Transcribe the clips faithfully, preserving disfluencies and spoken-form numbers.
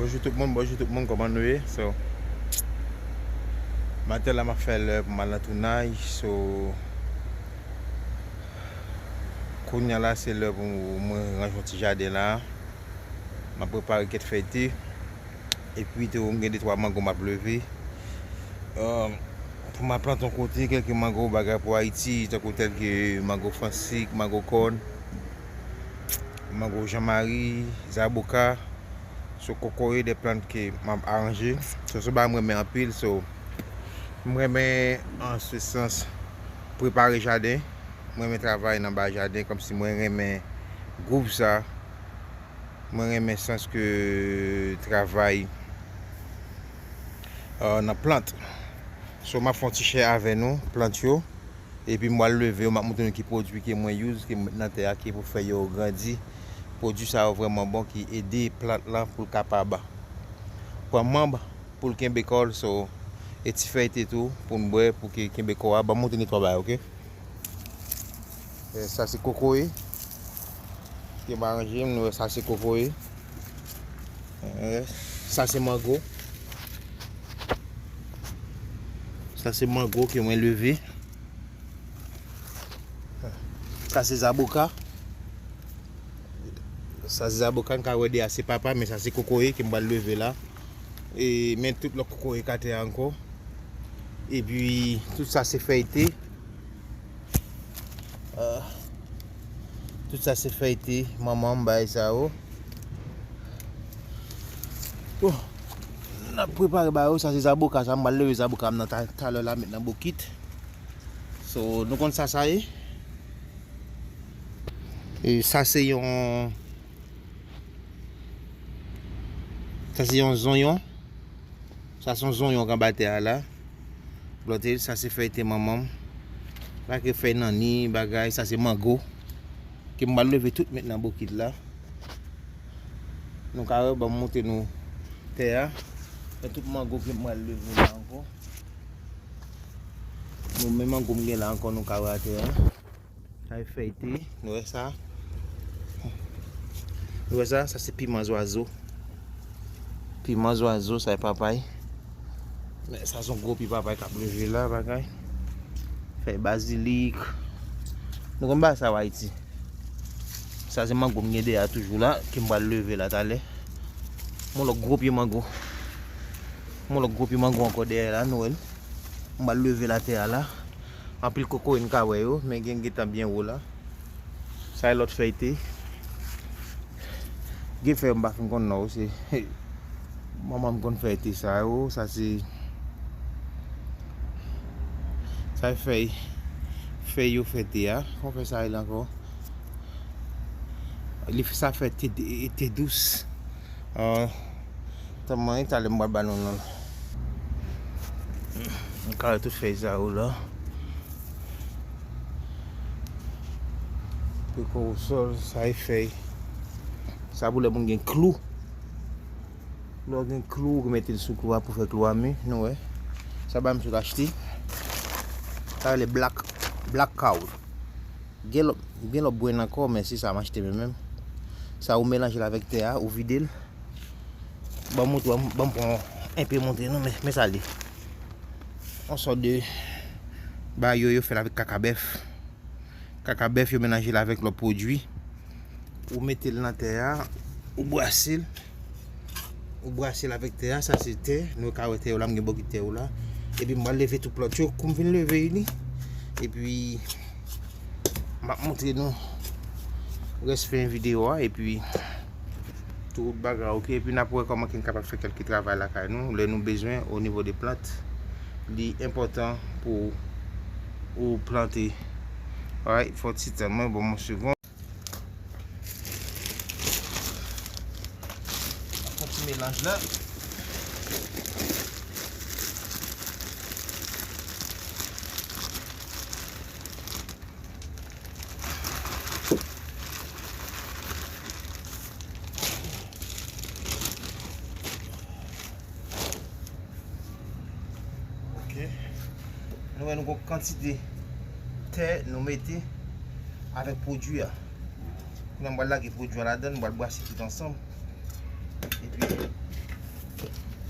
Bonjou tout moun, bonjou tout moun, kòman nou ye? So, maten la m ap fè lè pou m al nan tounaj. So, kounye a la se lè pou mwen ranje yon ti jaden la. M ap prepare kèk fèy te. Epi tou m gen de twa mango m ap leve. Um, pou m al plante yon kote, kèlke mango bagay pou Ayiti, tankou tèlke mango Fransik, mango kòn, mango Janmari, zaboka. So, kokoye de plant ke m ap aranje. So, se bagay m renmen anpil. So, m renmen an se sans prepare jaden. M renmen travay nan ba jaden, kòmsi mwen renmen gwoup sa. Mwen renmen sans ke travay, euh, nan plant. So, m ap fè yon ti share avè nou, plant yo. Epi m pral leve yo, m ap montre nou ki pwodui ke mwen use, ke m met nan tè a, ki pou fè yo grandi. Pwodui sa yo vrèman bon, ki ede plant lan pou l kapab pran manb, pou l kenbe kò l. So, e ti fèy te tou, pou n bwè, pou ke kenbe kò a. Ban m montre nou twa bagay, oke? E sa se kokoye. Ke m aranje, nou wè sa se kokoye. E, sa se mango. Sa se mango ke mwen leve. Sa se zaboka. Sa se zaboka, n ka wè de a se papa, men sa se kokoye ke m pral leve la. E, men tout lòt kokoye k atè a ankò. Epi, tout sa se fèy te. Ah, tout sa se fèy te, manman m bay sa yo. Bon, n ap prepare ba yo, sa se zaboka, sa m pral leve zaboka m nan ta-, talè la, met nan bokit. So, nou konn sa sa ye? E sa se yon, sa se yon zonyon. Sa se yon zonyon k anba tè a la. Plante, sa se fèy te manman m. Sa ke fèy nanni, bagay, sa se mango. Ke m pral leve tout met nan bokit la. Nou ka wè, ban m montre nou tè a. Men tout mango ke m pral leve la ankò. Nou, men mango m gen la ankò, nou ka wè atè a. Sa e fèy te, nou wè sa? Nou wè sa? Sa se piman zwazo. Piman zwazo, sa e papay. Men sa se yon gwo pye papay k ap leve la, bagay. Fèy bazilik. Nou konn bagay sa yo Ayiti. Sa se mango m gen dèyè a toujou la, ke m pral leve la talè. Yon lòt gwo pye mango. Yon lòt gwo pye mango ankò dèyè la, nou wè l. M pral leve l atè a la. Anpil kokoye n ka wè yo, men gen gentan byen wo la. Sa e lòt fèy te. Gen fèy m pa fin konn non yo, se manman m konn fèy te sa yo, sa se, sa e fèy, fèy yo fè te a. Kòman fèy sa rele ankò? Li fè sa fè te, te dous. Ah, tèlman, talè m pral ba nou non. M kare tout fèy sa yo la. Peko sòl, sa e fèy. Sa pou lè moun gen klou. Lè w gen klou, ou mete l sou klou a pou fè klou a mi, nou wè. Sa ba m sot achte. Sa rele black, black cow. Gen lòt, gen lòt brand ankò, men se sa m achte mwen menm. Sa ou melanje l avèk tè a, ou vide l. Ban m montre, ban m pran enpe montre nou, men, men sa li. Yon sòt de bagay yo, yo fè l avèk kaka bèf. Kaka bèf yo melanje l avèk lòt pwodui. Ou mete l nan tè a, ou brase l. Ou brase l avèk tè a, sa se tè. Nou ka wè tè yo la, m gen bokit tè yo la. Epi m pral leve tout plant yo. Kou m fin leve li, epi m ap montre nou rès fen videyo a. Epi tout bagay, oke. Epi n ap wè kòman ke n kapab fè kèlke travay lakay nou, lè nou bezwen o nivo de plant. Li enpòtan pou ou plante. Alright, fò ti tann mwen, ban m yon segonn. Fè ti melanj la. Ok. Nou wè nou gon kantite tè nou mete avèk pwodui a. Kounye a m pral lage pwodui a ladan, m pral brase tout ansanm. Epi,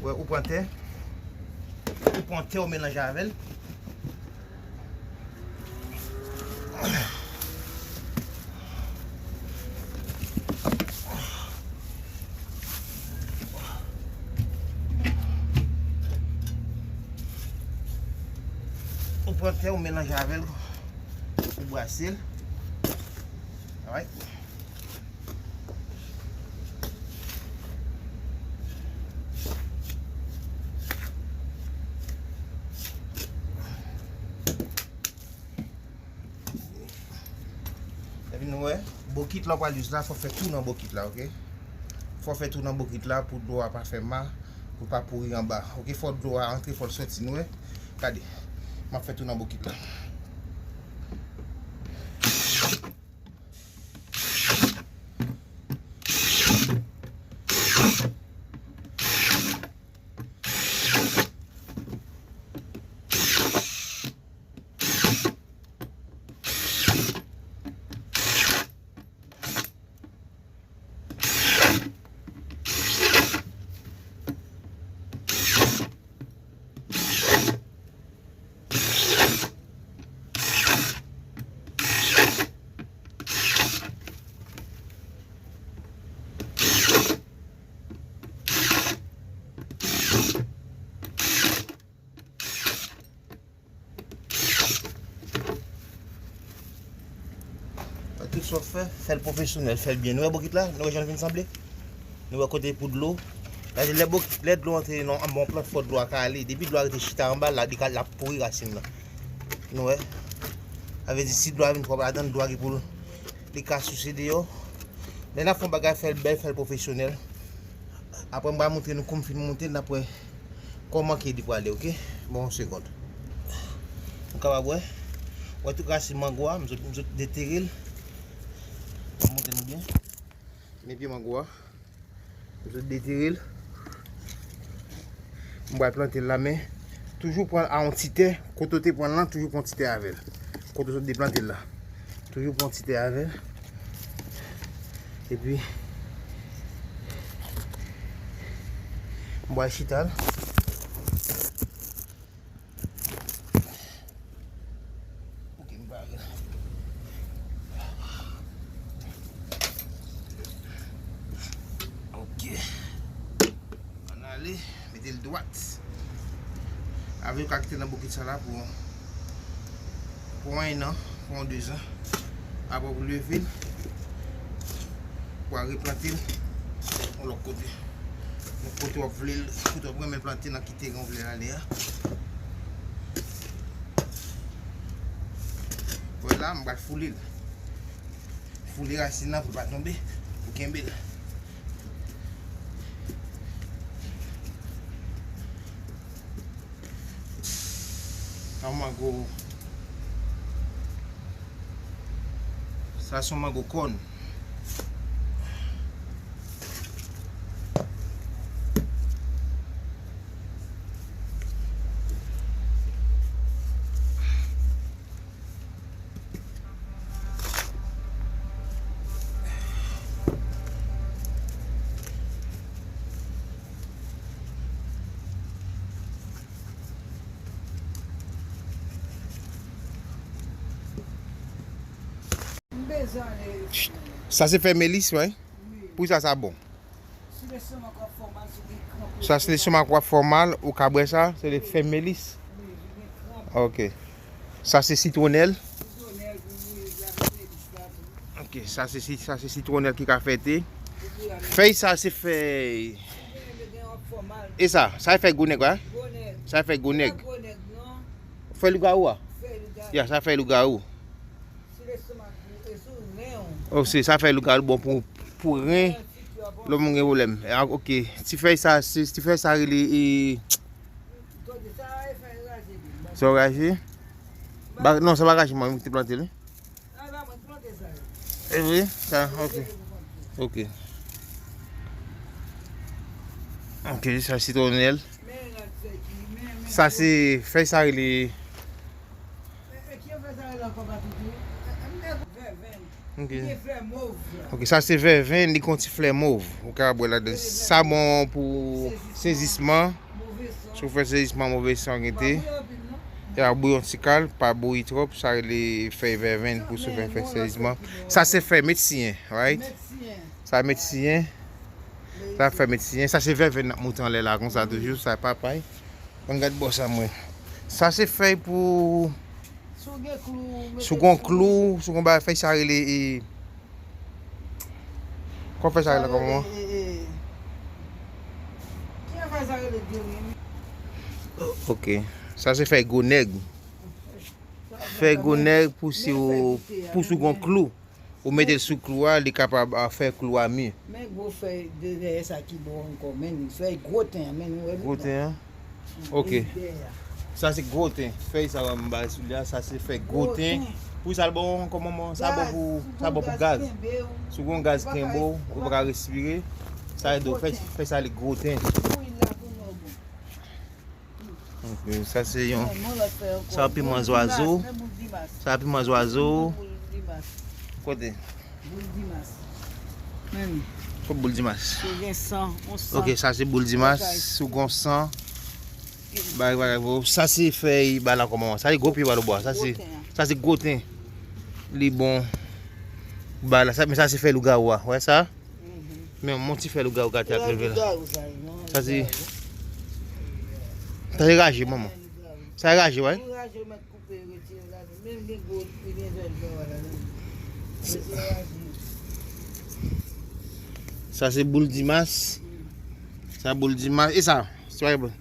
Wè, ou pran tè. Ou pran tè, ou melanje avè l. Ou pran tè, ou melanje avè l. Ou brase l. Alright. Epi nou wè, bokit la w pral use la, fò w fè tou nan bokit la, oke? Fò w fè tou nan bokit la pou dlo a pa fè ma, pou l pa pouri anba, oke? Fò dlo a antre, fò l soti, nou wè? Gade, m ap fè tou nan bokit la. Tout sa w fè, fè l pwofesyonèl, fè l byen. Nou wè bokit la? Nou wè jan l vin sanble? Nou wè kote pou dlo. Gade, lè bokit, lè dlo antre nan yon bon plant, fò dlo a ka ale. Depi dlo a rete chita anba l la, li ka, l ap pouri rasin nan. Nou wè? Sa vle di, si dlo a vin twòp ladan l, dlo a gen pou l, li ka souse deyò. Lè n ap fè yon bagay, fè l bèl, fè l pwofesyonèl. Apre, m pral montre nou kou m fin monte l, n ap wè kòman ke li prale, oke? Bon, yon segond. Nou kapab wè. Wè tout rasin mango a, m sot, m sot detere l. M montre nou byen. Men pye mango a. M sot detere l. M pral plante l la, men toujou pran l a yon ti tè. Kote w te pran l lan, toujou pran ti tè avè l. Kote w sot deplante l la. Toujou pran ti tè avè l. Epi, m pral chita l. Ok, m pral. Ok. Ann ale, mete l dwat. Avè yo ka kite nan bokit sa la pou, pou yon an, pou yon dezan. Apre pou leve l, pou al replante l yon lòt kote. Yon kote w ap vle l, kote w ap renmen plante nan ki teren w vle l ale a. Wè la, m pral foule l. Foule rasin nan pou l pa tonbe, pou kenbe l. Sa yon mango. Sa se yon mango kòn. M bezwen ale. Sa se fèy melis, wi. Wi. Pou sa, sa bon. Si lestomak w ap fè w mal, si w gen kranp. Sa se lestomak w ap fè w mal, ou ka bwè sa, se le fèy melis. Wi, si w gen kranp. Ok. Sa se sitwonèl. Sitwonèl, wi, wi, y ap fè melis la tou. Ok, sa se si-, sa se sitwonèl ki ka fè te. Wi, wi. Fèy sa se fèy. Si w gen, gen w ap fè w mal. E sa, sa e fèy gwo nèg, wi. Gwo nèg. Sa e fèy gwo nèg. Fèy lougawou a. Fèy lougawou. Ya, sa fèy lougawou. Si lestomak ou, e sou ren w. Oh, se sa fè lougawou bon pou, pou ren. Lè moun gen pwoblèm. Ah, ok. Ti fèy sa, se, ti fèy sa rele, e, sa w raje? Ba, non, sa pa raje, mwen ki te plante l, wi. E vre? Sa, ok. Ok. Ok, sa sitwonèl. Sa se fèy sa rele Ok. Li gen flè mov la. Ok, sa se vèvenn, li gon ti flè mov. Ou ka bwè ladan. Sa bon pou sezisman. Si w fè sezisman, move san gen te. E a bouyon ti kal, pa bouyi twòp, sa rele fèy vèvenn pou si w fè, fè sezisman. Sa se fèy medsiyen, right? Sa medsiyen. Sa fèy medsiyen. Sa se vèvenn n ap moute anlè la, konsa toujou, sa papay. Ann gad bò sa mwen. Sa se fèy pou Si w gen klou, si w gen klou, si w gen bagay fèy sa rele, e, kòman fèy sa rele kòman? Kijan fèy sa rele, Jeremy? Ok. Sa se fèy gwo nèg. Fèy gwo nèg pou si w, pou si w gen klou. Ou mete l sou klou a, li kapab, a, fè klou a mye. Men gwo fèy de dèyè sa ki bon ankò, men li fèy gwo ten an, men nou wè li. Gwo ten an? Ok. Sa se gwo ten. Fèy sa w m bay sou li a, sa se fèy gwo ten. Pou sa l bon ankò, manman, sa bon pou, sa bon pou gaz. Si w gen gaz kenbe w, ou pa ka respire. Sa ede w fè, fè sa li gwo ten. Ok, sa se yon, sa piman zwazo. Sa piman zwazo. Kote? Boul Dimas. Men. Kot boul Dimas? Si w gen san, yon san. Ok, sa se boul Dimas. Si w gen san, bagay, bagay, sa se fèy bala kòman. Sa se gwo pye bala bwa. Sa se, sa se gwo ten. Li bon. Bala, sa, men sa se fèy lougawou a. Wè sa? Men yon ti fèy lougawou gate ak leve la. Sa se, sa se raje, manman. Sa e raje, wè. Sa se boul Dimas. Sa boul Dimas. E sa? Se pa bon.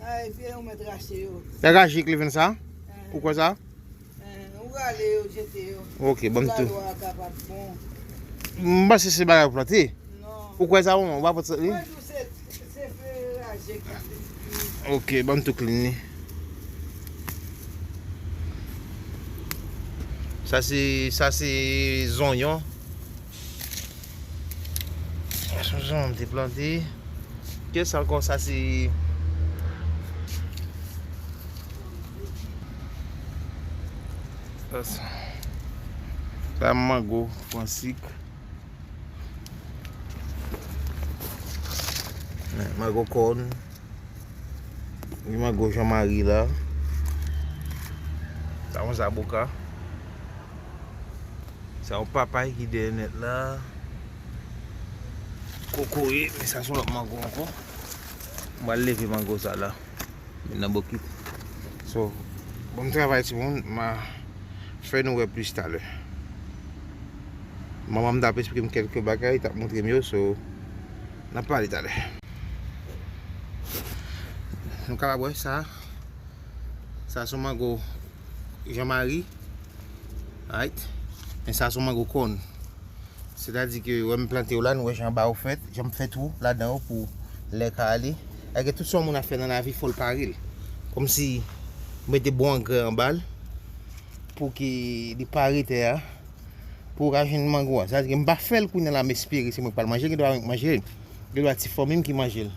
Sa e pye yo mèt rache yo. Sa raje k leve sa? Ou kwè sa? Eh, ou rale yo, jete yo. Ok, ban m tou. Galo a kapab bon. M panse se bagay pou plante. Non. Ou kwè sa, manman? Ou pa panse li? Mwen di w se, se feraje ki, ki. Ok, ban m tou clean li. Sa se, sa se zonyon. Sa se zonyon m te plante. Kiyès ankò sa se? Sa, sa mango, pran sik. Mango kòn. Gen mango Jan Mari la. Sa yon zaboka. Sa yon papay ki dèyè nèt la. Kokoye, men sa se yon lòt mango ankò. M pral leve mango sa la. Men nan bokit. So, bon travay timoun, m a fè nou wè plis talè. Manman m t ap esplike m kèlke bagay, t ap montre m yo, so, n ap pale talè. Nou kapab wè sa. Sa se yon mango Jan Mari. Right? Men sa se yon mango kòn. Sètadi ke, wè m plante yo la, nou wè jan anba yo fèt, jan m fè twou ladan yo pou lè ka ale. Èske tout sa yon moun ap fè nan lavi, fò l pare l. Kòmsi, mete bon angrè anba l, pou ke li pare tè a, pou w ka jwenn mango a. Sètadi ke m pa fè l kounye a la, m espere se mwen k pral manje, gen dwa mwen k manje l. Gen dwa ti fanmi m ki manje l.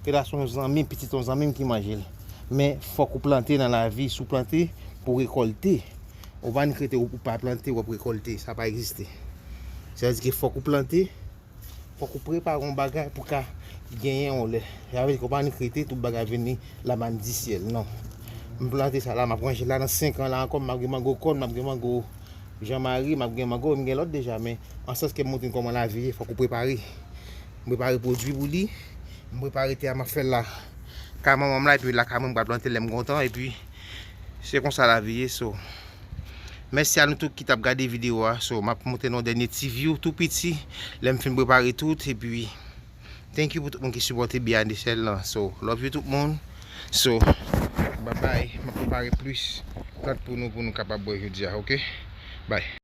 Gen dwa se yon zanmi, pitit yon zanmi m ki manje l. Men, fòk ou plante nan lavi, si w plante, pou w rekòlte. Ou pa annik rete ou, ou pa plante, w ap rekòlte. Sa pa egziste. Sa vle di ke fòk ou plante, fòk ou prepare yon bagay pou ka genyen yon lè. Sa vle di ke w pa annik rete, tout bagay vini lamann di syèl. Non. M plante sa la, m ap ranje la nan senk an la ankò, m ap gen mango kòn, m ap gen mango Jan Mari, m ap gen mango, m gen lòt deja, men an sans ke m montre n kòman lavi ye, fòk ou prepare. M prepare pwodui pou li, m prepare tè a, m ap fè l la. Kay manman m la, epi lakay mwen, m pral plante lè m kontan, epi se konsa lavi ye, so. Mèsi a nou tout ki t ap gade videyo a. So, m ap montre nou dènye ti view tou piti. Lè m fin prepare tout, epi thank you pou tout moun ki sipòte behind the scene lan. So, love you tout moun. So, bye bye. M ap prepare plis plant pou nou, pou nou kapab bwè jodi a, ok? Bye.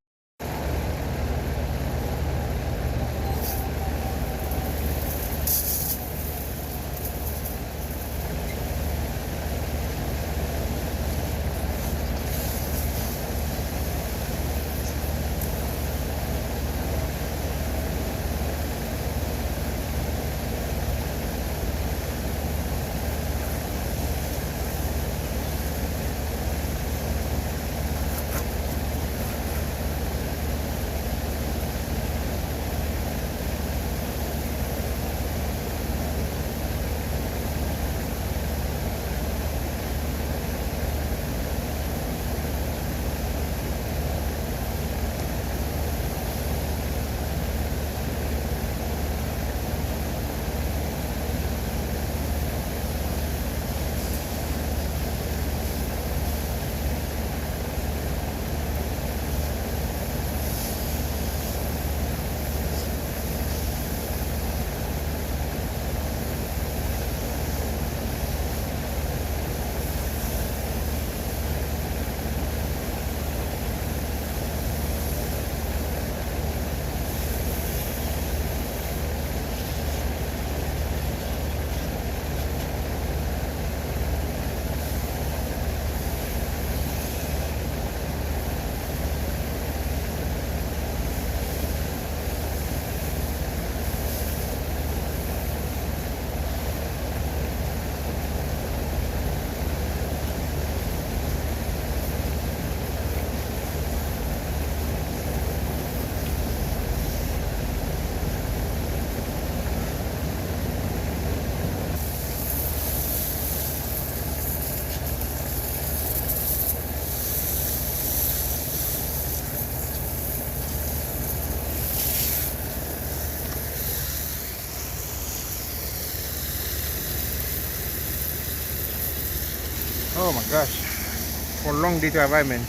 Oh my gosh. Yon long day travay, man.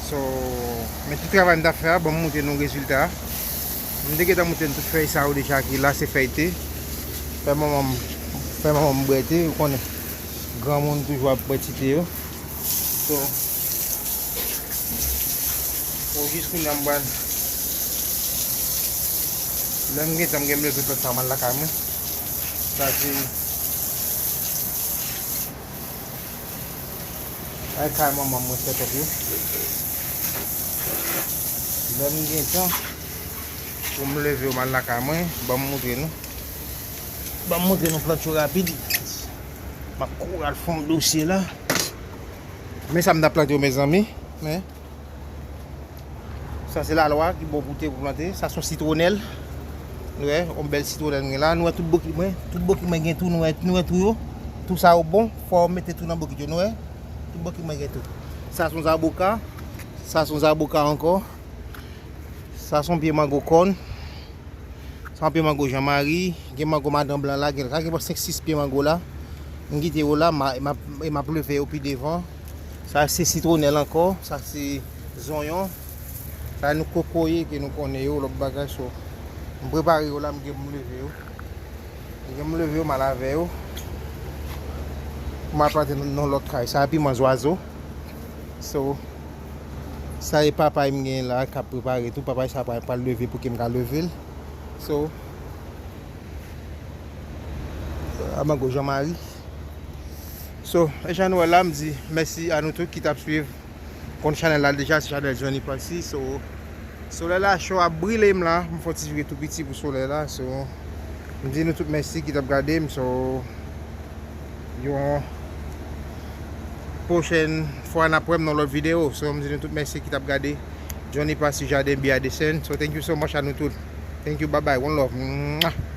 So, men tout travay m t ap fè a, bon, m montre nou rezilta a. M te gentan montre nou tout fèy sa yo deja ki la, se fèy te. Fè manman m, fè manman m bwè te, ou konnen. Granmoun toujou ap bwè ti te yo. So, o jis kounye a m pral. Lè m gen tan, m gen leve plòt sa, m al lakay mwen. Sa se Ay kay manman mwen sèt èt yo. Lè m gen tan pou m leve yo m al lakay mwen, ban m montre nou. Ban m montre nou plant yo rapid. M ap kouri al fè yon dosye la. Men sa m t ap plante yo, mezanmi. Men. Sa se lalwa ki bon pou te pou plante. Sa se yon sitwonèl. Nou wè, yon bèl sitwonèl mwen la. Nou wè tout bokit mwen. Tout bokit mwen gen tou. Nou wè, nou wè tou yo. Tou sa yo bon. Fò w mete tou nan bokit yo. Nou wè. Tout bokit mwen gen tou. Sa se yon zaboka. Sa se yon zaboka ankò. Sa se yon pye mango kòn. Sa yon pye mango Janmari, gen mango madan blan la, gen, gen bò senk sis pye mango la. M kite yo la, m a, m ap, m ap leve yo pi devan. Sa se sitwonèl ankò, sa se zonyon. Sa nou kokoye ke nou konnen yo, lòt bagay so. M prepare yo la, m gen pou m leve yo. M gen pou m leve yo, m al avè yo. Pou m al plante nan, nan lòt kay. Sa piman zwazo. So, sa e papay m gen la k ap prepare tou. Papay sa pral, pral leve pou ke m ka leve l. So, a mango Janmari. So, e jan nou wè la, m di mèsi a nou tout ki t ap swiv. Konn chanèl la deja, se chanèl Johnny Passy. So, solèy la cho ap brile m la. M fè yon ti vire tou piti pou solèy la. So, m di nou tout mèsi ki t ap gade m. So, yon pwochèn fwa n ap wè m nan lòt videyo. So, m di nou tout mèsi ki t ap gade Johnny Passy Jaden Beyond the Sun. So, thank you so much a nou tout. Thank you, bye bye, one love. Mwah.